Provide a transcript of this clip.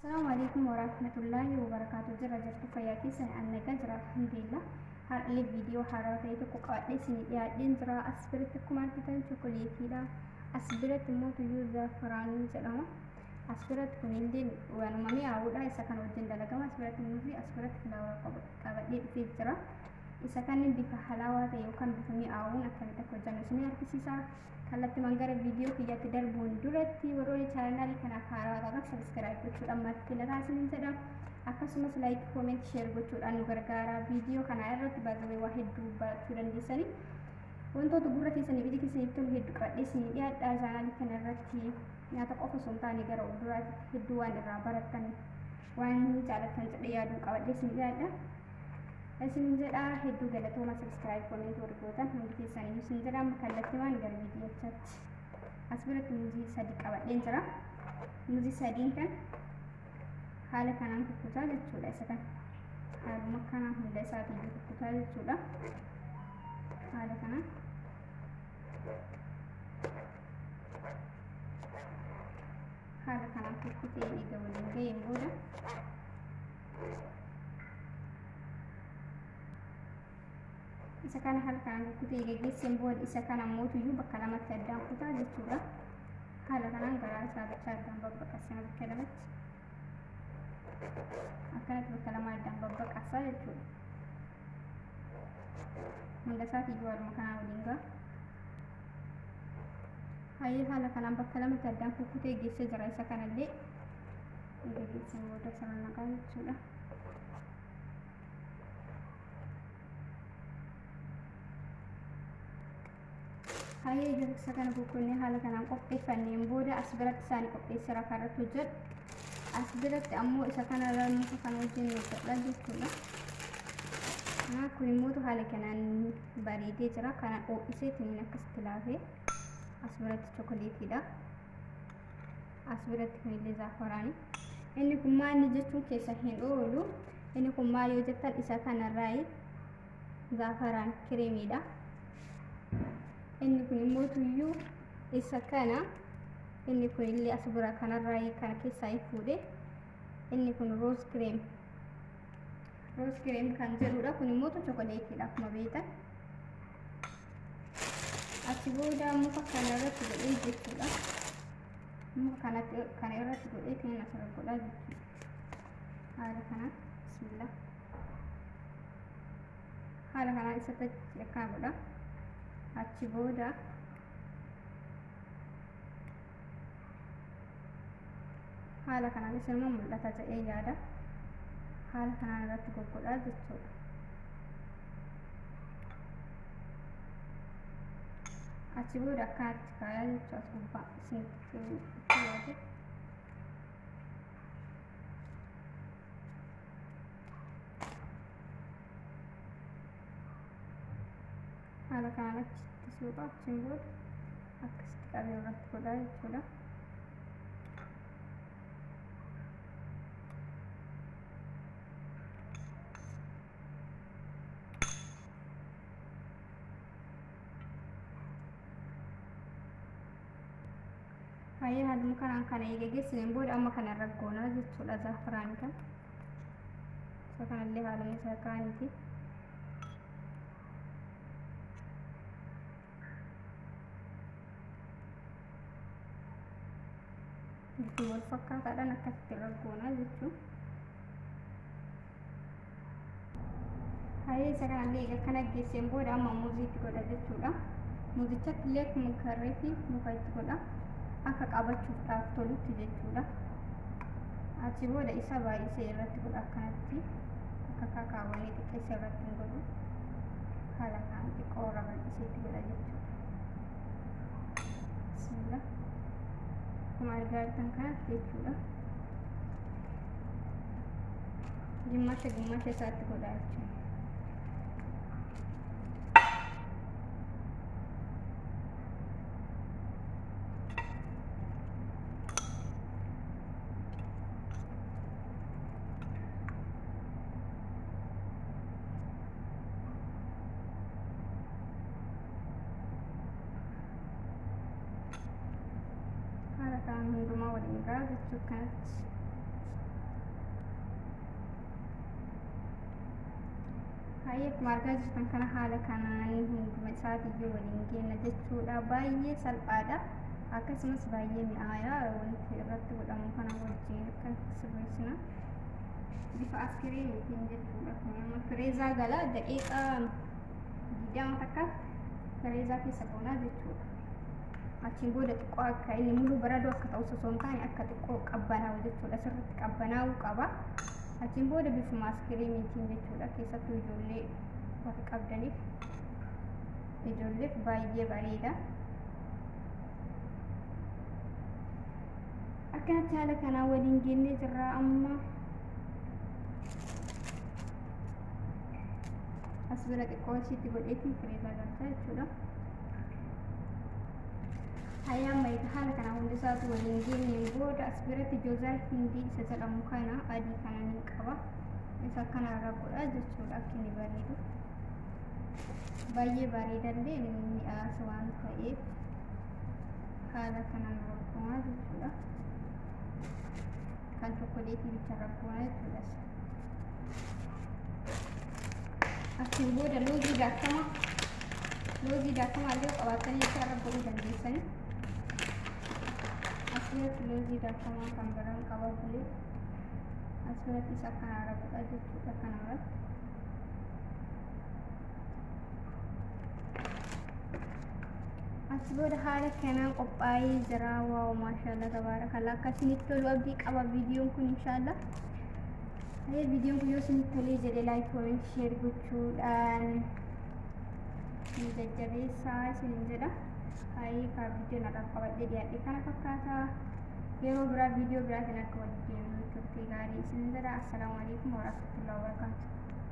Assalamu alaikum warahmatullahi wabarakatuh. Jira jirtu fayyaa keessan annagaa jira, alhamdulillah. Har'allee viidiyoo haarawaa ta'e tokko qabadhee isinii dhiyaadheen jira. As biratti akkuma argitan chokoleetiidha. As biratti immoo tuyyuu zaafaraanii jedhama. As biratti kunillee waanuma mi'aawudha. Isa kana wajjin dalagama. As biratti muuzii, as biratti filaawaa qabadhee dhufee jira. Isa kanneen bifa halaawaa ta'e yookaan bifa mi'aawuun akkamitti akka hojjannu isinii argisiisa. Kallattiimaan gara viidiyoo kiyyaatti darbuun duratti warroonni chaanaalii kanaaf haarawaa ta'an subscribe gochuudhaan maatii keenya taasisanii jedha. Akkasumas like, comment, share gochuudhaan nu gargaara. Viidiyoo kana irratti baay'ee waa hedduu barachuu dandeessanii. Wantoota gurra keessanii ija keessaniif tolu hedduu qabadhee isinii dhiyaadha. Chaanaalii kana irratti nyaata qofa osoo hin taane gara fuulduraatti hedduu waan irraa barattan, waan jaalattan jedhee yaaduu qabadhee isinii dhiyaadha. Isin jedha, hedduu galatooma subscribe, comment warri gootan hundi keessaniyyuu isin jedha. Amma kallattiimaan gara viidiyochaatti. As biratti muuzii 3 qabadheen jira. Muuzii sadiin kan haala kanaan kukkutaa jechuudha. Isa kan haaluma kanaan hunda isaatii kukkutaa jechuudha. Haala kanaan. Haala kanaan kukkutee eega waliin ga'een booda isa kana haala kanaan kukkutee geggeesseen booda isa kana mootuyyuu bakka lamatti addaan kutaa jechuudha. Haala kanaan garaa isaa bichaa addaan babbaqasina bakka lamatti. Akkanatti bakka lama addaan babbaqasaa jechuudha. Hunda isaatiiyyuu haaluma kanaan waliin ga'a. Hayyee, haala kanaan bakka lamatti addaan kukkutee geessee jira. Isa kanallee geggeesseen booda sana naqaa jechuudha. Hayyee, isa kana kukkunnee haala kanaan qopheeffanneen booda as biratti isaanii qopheesseera kan irratti hojjedhu. As biratti ammoo isa kanarra muka kana wajjin hojjedha jechuudha. Kun immoo haala kanaan bareedee jira. Kana ho'iseetiin akkasitti laafee as biratti chokoleetiidha. As biratti kunillee zaafaraani. Inni kun maal jechuun keessa hin oolu. Inni kun maal yoo jettan, isa kanarraa zaafaraan kireemiidha. Inni kun immoo tuyyuu isa kana, inni kun illee as bira kanarraa kana keessaa hin fuudhe. Inni kun rose cream. Rose cream kan jedhudha. Kun immoo chokoleetiidha akkuma beektan. Achi booda muka kana irratti godhee jechuudha. Muka kanatti kana irratti godhee kan asirra godhaa jechuudha. Haala kanaan, bismillah. Haala kanaan isatti akkana godha. Achi booda haala kanaan isinuma mul'ata jedhee yaada. Haala kanaan irratti goggodhaa jechuudha. Achi booda akkanatti kaayaa jechuudha, as gubbaa isinitti yaade. Haala kanaan achitti suuqa, achiin booda akkasitti qabee irratti godhaa jechuudha. Hayyee, haaluma kanaan kana eega geessineen booda amma kana irra goonaa jechuudha zaafiraan kan. Isa kanallee haaluma isaa kaaniiti. Bifa wal fakkaataadhaan akkasitti irra goonaa jechuudha. Hayyee, isa kanallee eega kana geesseen booda amma muuzii itti godha jechuudha. Muuzichatti illee akkuma karree fi muka itti godha. Akka qabachuudhaaf tolutti jechuudha. Achi booda isa baay'isee irratti godha akkanatti. Akka kakaawwanii xiqqeessee irratti hin godhu. Haala kanaan xiqqoo irra bal'isee itti godha jechuudha. Bismillah. Akkuma argaa jirtan kanatti jechuudha. Gimmaasha gimmaasha isaatti godha jechuudha. Haala kanaan hundumaa waliin gahaa jechuu kanatti. Hayyee, akkuma argaa jirtan kana haala kanaan hunduma isaatiiyyuu waliin geenna jechuudha. Baay'ee salphaadha. Akkasumas baay'ee mi'aayaa wanti irratti godhamu kana wajjin akka sirreessina. Bifa askiriimiitiin jechuudha. Kun amma fireezaa gala daqiiqaa 20 takka fireezaa keessa goonaa jechuudha. Achiin booda xiqqoo akka inni mulu baradoo akka ta'u osoo hin taane akka xiqqoo qabbanaa'u jechuudha. Sirriitti qabbanaa'uu qaba. Achiin booda bifuma askiriimiitiin jechuudha. Keessattuu ijoollee warri qabdaniif ijoolleef baay'ee bareeda. Akkanatti haala kanaa waliin geennee jirra amma. As bira xiqqoo ishiitti godheetiin fireezaa galchaa jechuudha. Hayyaan maayita haala kana hundi isaatu waliin geenyeen booda as biratti joozaa hindii isa jedhamu kana adii kana ni qaba. Isa kana irra godha jechuudha akka inni bareedu. Baay'ee bareedallee mi'aas waan ta'eef haala kanaan rakkooma jechuudha. Kan chokoleetii bicha rakkooma jechuudha. Achiin booda loozii daakama loozii daakamaa illee qabaatanii isa irra godhuu dandeessanii. As biratti loozii daakamaa kan biraan qaba bulee as biratti isa kanarra godha jechuudha kanarratti. Achi booda haala kanaan qophaa'ee jira. Waaw, maashaallah, tabaarakallaa. Akka isinitti tolu abdii qaba viidiyoon kun inshaallah. Hayyee, viidiyoon kun yoo isinitti tolee jedhe like, comment, share gochuudhaan nu jajjabeessaa isinin jedha. Hayyee, kaa viidiyoon har'aaf qabadhee dhiyaadhe kana fakkaata. Yeroo biraa viidiyoo biraatiin akka walitti deemnu turtii gaarii isinin jedha. Assalaamu alaikum warahmatullahi wabarakatuh.